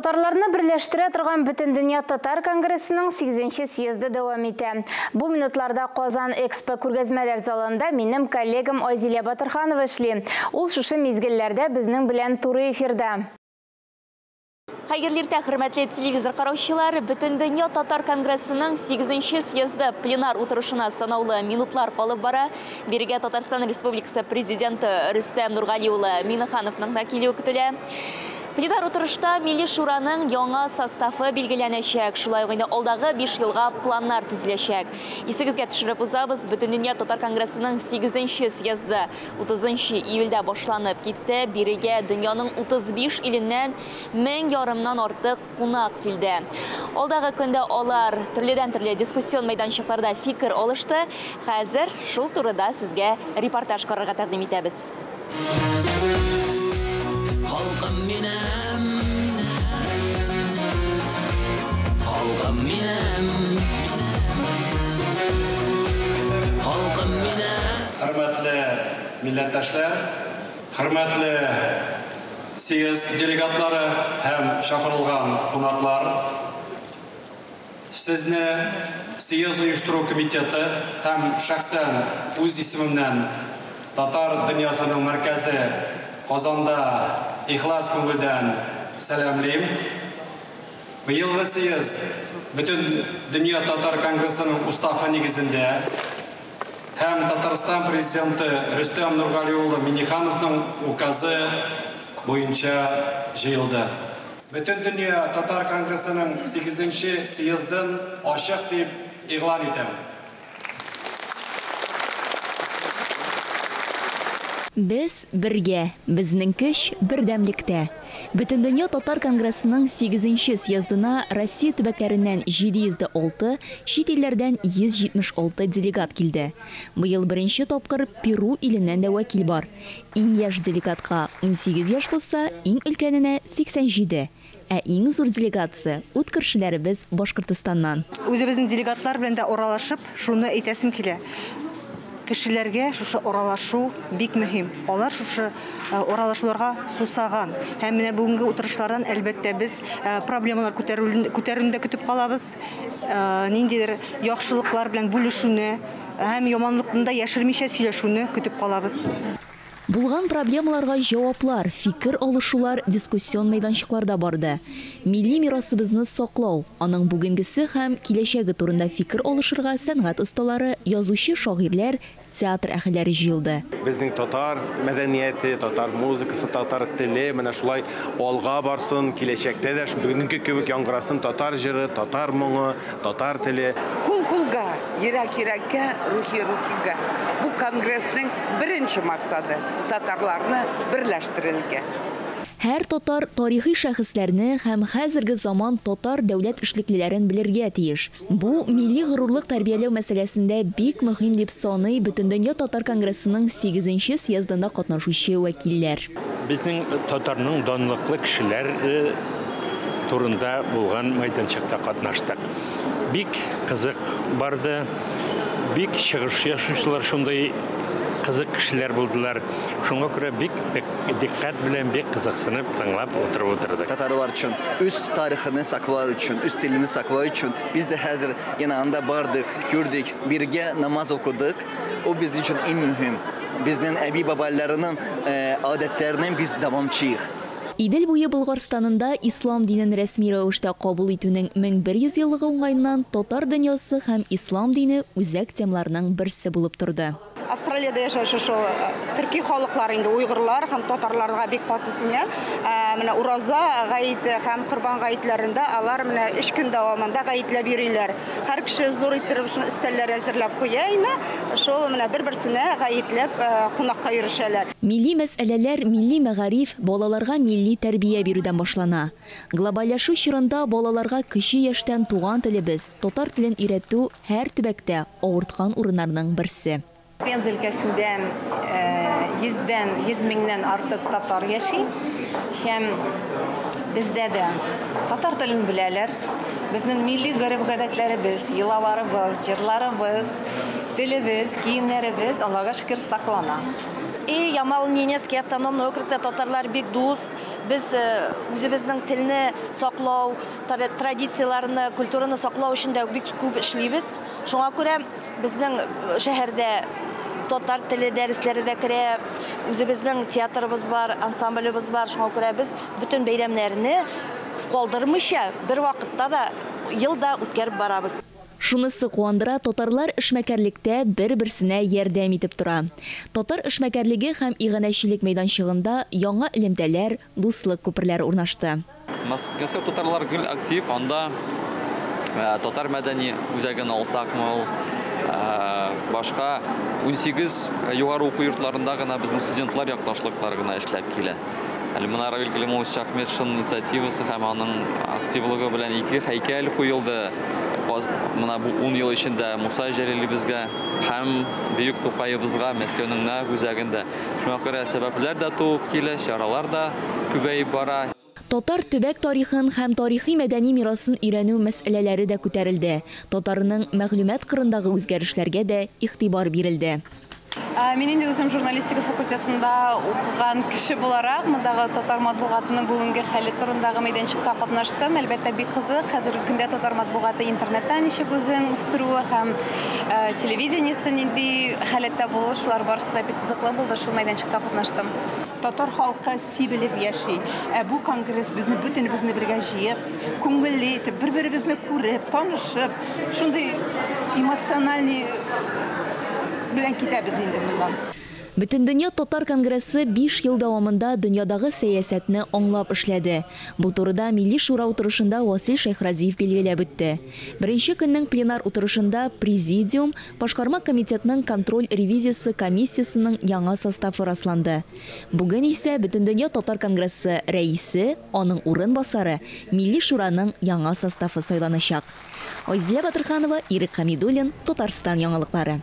Татарларны берләштерә торган Бөтендөнья татар конгрессының 8 съезды дәвам итә. Бу минутларда Казан Экспо күргәзмәләр залында минем коллегам Айзилә Батырханова эшли. Ул шушы мизгелләрдә безнең белән туры эфирда. Хәерле иртә, хөрмәтле телевизор караучылар! Бөтендөнья татар конгрессының 8 съезды пленар утырышына санаулы минутлар калып бара. Бирегә Татарстан Республикасы президенты Рөстәм Нургали улы Миңнехановның да килүе көтелә. Пленар утырышта Милли Шураның яңа составы билгеләнәчәк. Шулай ук инде алдагы 5 елга планнар төзеләчәк. Исегезгә төшереп узабыз, Бөтендөнья татар конгрессының 8 съезды 30 июльдә башланып китте. Бирегә дөньяның 35 иленнән 1500-нан артык кунак килде. Алдагы көндә алар төрледән-төрле дискуссион мәйданчыкларда фикер алышты. Хәзер шул турыда сезгә репортаж карарга тәкъдим итәбез. Халкым минем, халкым минем, халкым минем. Хөрмәтле милләттәшләр, хөрмәтле съезд делегатлары һәм чакырылган кунаклар, сезне съезд оештыру комитеты һәм шәхсән үз исемемнән татар дөньясының мәркәзе Казанда ихлас күңелдән сәламлим. Быелгы съезд Бөтен дөнья татар конгрессының уставы нигезендә һәм Татарстан президенты Рөстәм Нургали улы Миңнехановның указы буенча җыелды. Бөтен дөнья татар конгрессының 8 съездын ачык дип игълан итәм. Без бергә, безнең көч бердәмлектә. Бөтендөнья татар конгрессының 8 съездына Россия төбәкләреннән 706, чит илләрдән 176 делегат килде. Быел беренче тапкыр Перу иленнән дә вәкил бар. Иң яшь делегатка 18 яшь булса, иң өлкәненә 87. Ә иң зур делегация ут күршеләребез Башкортостаннан. Үзебезнең делегатлар белән дә аралашып, шуны әйтәсем килә. Кешеләргә шушы аралашу бик мөһим. Алар шушы аралашуларга сусаган. Һәм менә бүгенге утырышлардан әлбәттә без проблемалар күтәрүне дә көтеп калабыз. Ниндидер яхшылыклар белән бүлешүне һәм яманлыкны да яшермичә сөйләшүне көтеп калабыз. Булган проблемаларга җаваплар, фикер алышулар дискуссион мәйданчыкларда барды. Милли мирасыбызны саклау, аның бүгенгесе һәм киләчәге турында фикер алышырга сәнгать осталары, язучы шагыйрьләр, театр әһелләре җыелды. Безнең татар мәдәнияте, татар музыкасы, татар теле менә шулай алга барсын, киләчәктә дә бүгенге кебек яңгырасын татар җыры, татар моңы, татар теле. Кул кулга, йөрәк йөрәккә, рухи рухига. Бу конгрессның беренче максаты татарларны берләштерергә. Һәр татар тарихи шәхесләрне һәм хәзерге заман татар дәүләт эшлеклеләрен белергә тиеш. Бу милли горурлык тәрбияләү мәсьәләсендә бик мөһим дип саный Бөтендөнья татар конгрессының 8 съездында катнашучы вәкилләр. Безнең татарның данлыклы кешеләр турында булган мәйданчыкта катнаштык. Бик кызык барды, бик чыгыш ясаучылар шундый кызык кешеләр булдылар. Шуңа күрә бик диккать белән, бик кызыксынып тыңлап утырып утырдык. Татарлар өчен үз тарихını саклау өчен, үз телini саклау өчен biz de хәзер яна анда бардык, күрдек, бергә намаз укыдык. O безнең өчен иң мөһим. Безнең әби-бабайларының гадәтләренең без дәвамчыйк. Идел буе Болгарстанында ислам динен рәсми рәвештә кабул итүнең 1100 еллыгы уңаеннан татар дөньясы һәм ислам дине үзәк темаларның берсе булып торды. Австралиядә яшәүче шул төрки халыклар инде уйгырлар һәм татарларга бик каты сеңгән. Менә ураза гаете һәм корбан гаетләрендә алар менә 3 көн дәвамында гаетләп йөриләр. Һәр кеше зур иттереп шуны өстәлләр әзерләп куя име, шул менә бер-берсенә гаетләп кунакка йөрешәләр. Милли мәсьәләләр, милли мәгариф балаларга милли тәрбия бирүдән башлана. Глобальләшү чорында балаларга кече яшьтән туган телебез, татар телен өйрәтү һәр төбәктә авырткан урыннарның берсе. Пенза өлкәсендә 100 меңнән артык татар яши һәм бездә дә татар телен беләләр. Безнең милли гореф-гадәтләребез, йолаларыбыз, җырларыбыз, телебез, киемнәребез Аллага шөкер саклана. И Ямал-Ненецкий автономный округта татарлар бик дус. Без үзебезнең телне саклау, традицияләрне, культураны саклау өчен дә бик күп эшлибез. Шуңа күрә безнең шәһәрдә татар теле дәресләре дә керә, үзебезнең театрыбыз бар, ансамблебыз бар. Шуңа күрә без бөтен бәйрәмнәрне калдырмыйча бер вакытта да ел да үткәреп барабыз. Шунысы куандыра, татарлар эшмәкәрлектә бер-берсенә ярдәм итеп тора. Татар эшмәкәрлеге һәм иганәчелек мәйданчыгында яңа элемтәләр, дуслык күперләре урнашты. Мәскәү татарлар гел актив, анда татар мәдәни үзәген алсакмы ул, башка 18 югары уку йортларында гына безнең студентлар якташлыклар гына эшләп килә. Әле менә Равил Кәлимуллович Ахметшин инициативасы һәм аның активлыгы белән 2 һәйкәл куелды. Менә бу 10 ел эчендә Муса Җәлилебезгә һәм Бөек Тукаебызга Мәскәүнең нәкъ үзәгендә. Шуңа күрә сәбәпләр дә туып килә, чаралар да күбәеп бара. Татар төбәк тарихын һәм тарихи мәдәни мирасын өйрәнү мәсьәләләре дә күтәрелде. Татарның мәгълүмат кырындагы үзгәрешләргә дә игътибар бирелде. Мин инде үзем журналистика факультетында укыган кеше буларак, мондагы татар матбугатының бүгенге хәле турындагы мәйданчыкта катнаштым. Әлбәттә, бик кызык. Хәзерге көндә татар матбугаты интернетта ничек үзен үстерүе һәм телевидениесе нинди халәттә булуы, шулар барысы да бик кызыклы булды. Шул мәйданчыкта катнаштым. Татар халкы сибелеп яши. Ә бу конгресс безне бөтенебезне бергә җыеп, күңелле итеп, бер-беребезне күреп, танышып, шундый эмоциональный белән китәбез инде моннан. Бөтендөнья татар конгрессы 5 ел дәвамында дөньядагы сәясәтне аңлап эшләде. Бу турыда Милли шура утырышында Васил Шәйхразиев билгеләп үтте. Беренче көннең пленар утырышында президиум, башкарма комитетның контроль ревизиясе комиссиясенең яңа составы расланды. Бүген исә Бөтендөнья татар конгрессы рәисе, аның урынбасары, Милли шураның яңа составы сайланачак. Айзилә Батырханова, Ирек Хамидуллин, Татарстан яңалыклары.